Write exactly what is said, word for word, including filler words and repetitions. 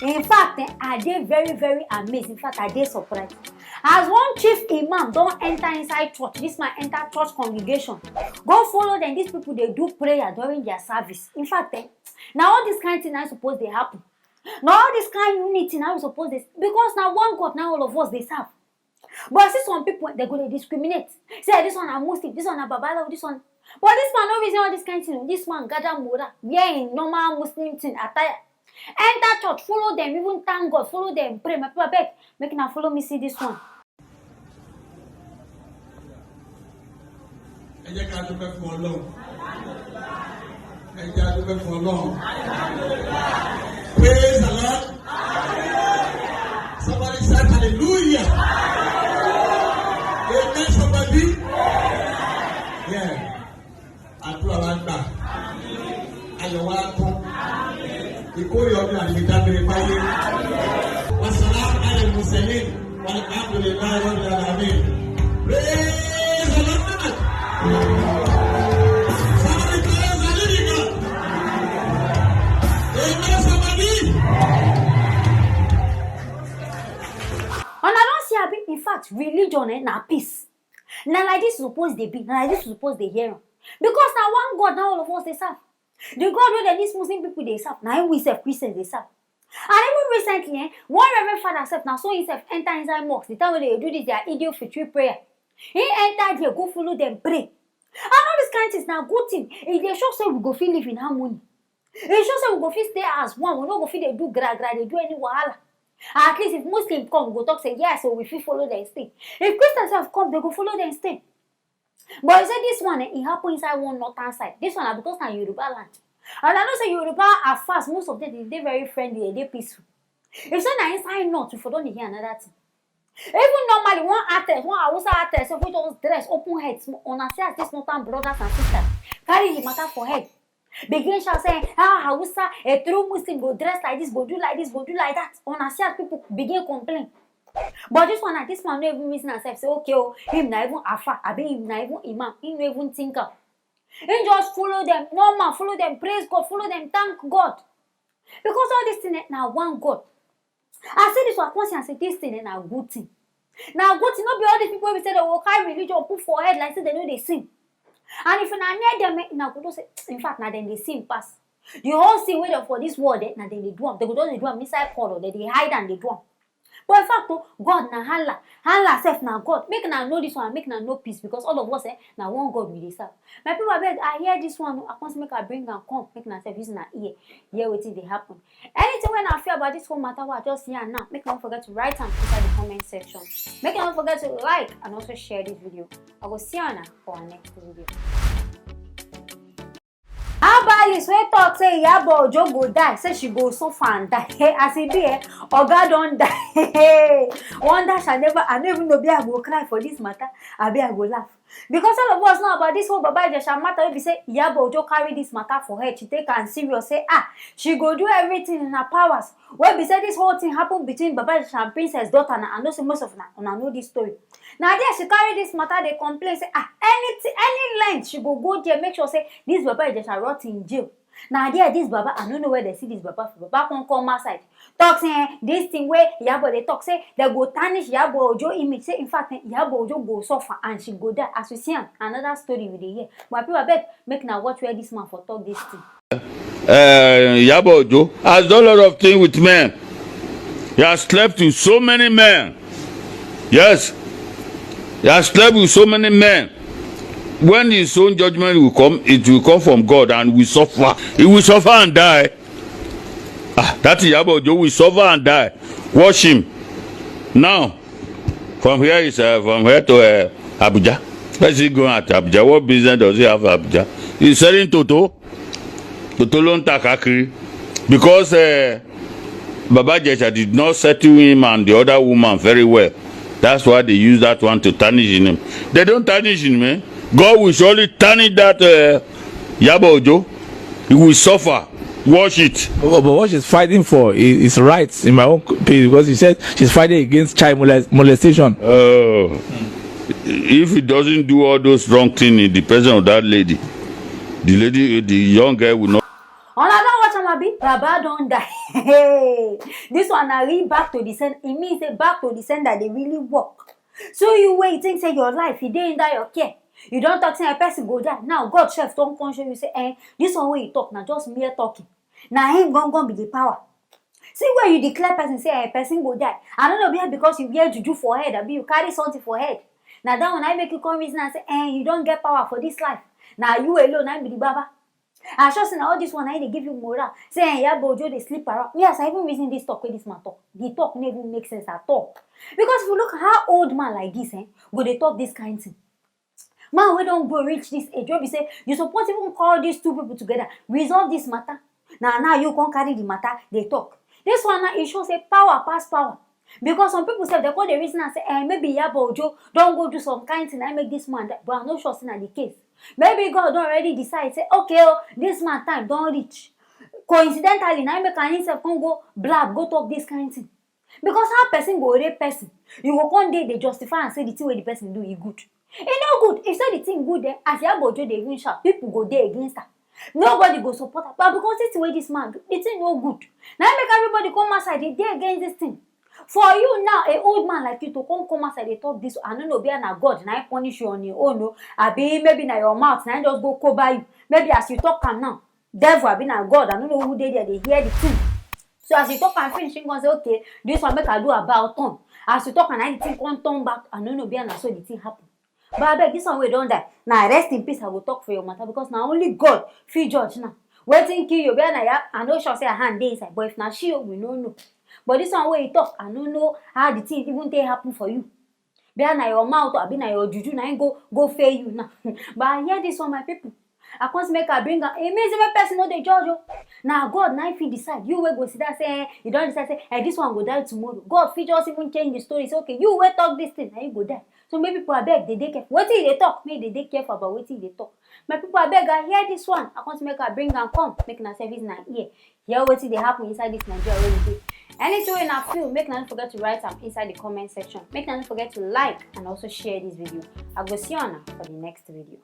In fact, eh, I dey very, very amazed. In fact, I dey surprised. As one chief imam don enter inside church, this man enter church congregation, go follow them. These people dey do prayer during their service. In fact, eh, na all this kind thing na suppose dey happen. Na all this kind unity na suppose dey, because na one God na all of us dey serve. But see some people, they go dey discriminate. Say this one na Muslim, this one na Babalawo, this one. But this man no reason all this kind thing. This man gather Mora, wear im normal Muslim thing attire, enter church, follow them, even thank God, follow them, pray. My people, abeg, make una follow me see this one. Ẹ jẹ́ ká dúpẹ́ fún Ọlọ́run. Ẹ jẹ́ ká dúpẹ́ fún Ọlọ́run. Praise the Lord. Somebody shout hallelujah. Amen, somebody. Yeah. Àdúrà wa gbà. Ayọ̀ wa kún. Ìkórè ọdún àti ìdágbére fáyé. Wasalamu ala mursalin. Walhamdulillahi rabbil alamin. Praise the Lord. Somebody praise the living God. Amen, somebody. Una don see abi? In fact, religion, eh, na peace. Na like this suppose dey be. Na like this suppose dey hear am. Because na one God na all of us dey serve. The God wey dem, these Muslim people dey serve, na him we sef Christians dey serve. And even recently, eh, one Reverend Father sef, na so him sef enter inside mosque. The time wey they do this their Eid al-Fitr prayer, he enter there, go follow them pray. And all these kind things na good thing. E dey show say we go fit live in harmony. E show say we go fit stay as one. We no go fit dey do gra gra, dey do any wahala. At least if Muslim come, we go talk say yes, so we fit follow them stay. If Christian sef come, they go follow them stay. But you say this one, eh, e happen inside one northern side. This one na because na Yoruba land. And I know say Yoruba at first, most of them, they dey very friendly, they dey peaceful. If say na inside north, you for don dey hear another thing. Even normally, one actress, one Hausa actress, wey just dress open head, small, una see as this northern brothers and sisters carry the matter for head, begin shout say, ah, Hausa, a true Muslim go dress like this, go do like this, go do like that. Una see as people begin complain. But this one, na this man no even reason himself say, okay, oh, him na even Afa, abi him na even Imam. He no even think am. He just follow them, normal, follow them, praise God, follow them, thank God. Because all this thing, eh, na one God. I say this one, I come see am say this thing, eh, na good thing. Na good thing, no be all these people wey be say they go carry religion put for head like say they no dey sin. And if una near them, eh, una go know say, in fact, na dem dey sin pass. The whole sin wey dey for this world, eh, na dem dey do am. They go just dey do am inside corner, they dey hide and dey do am. But in fact, oh, God na Allah. Allah sef na God. Make una know this one, make una know peace, because all of us, eh, na one God we dey serve. My people, abeg, I hear this one, oh, I come say make I bring am come, make una sef use una ear, hear wetin dey happen. Anything wey una feel about this whole matter wey I just hear now, make una no forget to write am inside the comment section. Make una no forget to like and also share this video. I go see una for our next video. Herbalist wey talk say Iyabo Ojo go die, say she go suffer and die. Hey, as e be, eh, Oga don die. Hey, wonder shall never, I no even know be I go cry for this matter, abi I go laugh. Because all of us know about this whole Baba Ijesha matter wey be say Iyabo Ojo carry this matter for head. She take am serious, say, ah, she go do everything in her powers. Wey be say this whole thing happen between Baba Ijesha and Princess daughter na, I know say most of una, una know this story. Na there she carry this matter dey complain say, ah, anything, any length she go go there, make sure say this Baba Ijesha rot in jail. Na there this Baba, I no know where they see this Baba for. Baba come come outside, talk say, eh, this thing wey Iyabo dey talk, say they go tarnish Iyabo Ojo image. Say in fact, eh, Iyabo Ojo go suffer and she go die. As you see am, another story we dey hear. But people, abeg, make una watch where this man for talk this thing. Uh, Iyabo Ojo has done a lot of things with men. He has slept with so many men. Yes. He has slept with so many men. When his own judgment will come, it will come from God and will suffer. He will suffer and die. Ah, that Iyabo Ojo will suffer and die. Watch him. Now, from here is, uh, from here to, uh, Abuja. Where is he going at Abuja? What business does he have at Abuja? He's selling Toto. Toto ló ń tà káàkiri. Because, uh, Baba Ijesha did not settle him and the other woman very well. That's why they use that one to tarnish him. They don't tarnish him, eh? God will surely tarnish that, uh, Iyabo Ojo. He will suffer. Watch it. But, but what she's fighting for is, is rights in my own case, because she said she's fighting against child molest- molestation. Oh, if he doesn't do all those wrong things in the presence of that lady, the lady, the young girl will not. Una don watch am, abi? Baba don die. Hey, this one na real back to the sender. E mean say back to the sender dey really work. So you wey you think say your life e dey under your care, you don talk say a person go die. Now God sef don come show you say, eh, this one wey you talk na just mere talking. Na him gangan be the power. See where you declare person say, eh, person go die. I no know, be because you wear juju for head, abi you carry something for head. Na that one na make you come reason and say, eh, you don get power for this life. Na you alone na be the baba. I sure say na all this one na dey give you morale. Say, eh, Iyabo Ojo dey sleep around. Me, as I even reason this talk wey this man talk, the talk no even make sense at all. Because if you look how old man like this, eh, go dey talk this kind thing. Man wey don grow reach this age, wey be say you suppose even call these two people together, resolve this matter. Na now you come carry the matter dey talk. This one now, e show say power pass power. Because some people sef, dem come dey reason am say, eh, maybe Iyabo Ojo don go do some kind thing, na make this man die. But I no sure say na the case. Maybe God don already decide say, okay, oh, this man time don reach. Coincidentally, na make am himself come go blab, go talk this kind thing. Because how person go rape person, you go come dey dey justify and say the thing wey the person do e good. E no good. If say the thing good, then as Iyabo Ojo dey even shout, people go dey against her. Nobody go support her. But because this thing wey this man do, the thing no good. Na make everybody come outside dey dey against this thing. For you now, a old man like you to come come outside dey talk this, I no know, be na God na him punish you on your own o. Abi maybe na your mouth na him just go cover you. Maybe as you talk am now, devil abi na God, I no know who dey there dey hear the thing. So as you talk am finish, him come say, okay, this one make I do about turn. As you talk am, na the thing come turn back. I no know, be na so the thing happen. But abeg, this one wey don die, na rest in peace I go talk for your matter, because na only God fit judge now. Wetin kill you, be na ya, I no sure say her hand dey inside, but if na she o, we no know. But this one wey you talk, I no know how the thing even take happen for you. Be na your mouth, abi na your juju na him go go fail you now. But I hear this one, my people. I come say make I bring am. E mean say make person no dey judge o. Na God na him fit decide. You wey go sit down say, eh, you don decide say, eh, this one go die tomorrow. God fit just even change the story. Say, okay, you wey talk this thing, na you go die. So make people abeg dey dey careful. Wetin you dey talk, make you dey dey careful about wetin you dey talk. My people, abeg, I hear this one. I come say make I bring am come, make una service na ear. Hear wetin dey happen inside this Nigeria wey we dey. Anything wey una feel, make una no forget to write am inside the comment section. Make una no forget to like and also share this video. I go see una for the next video.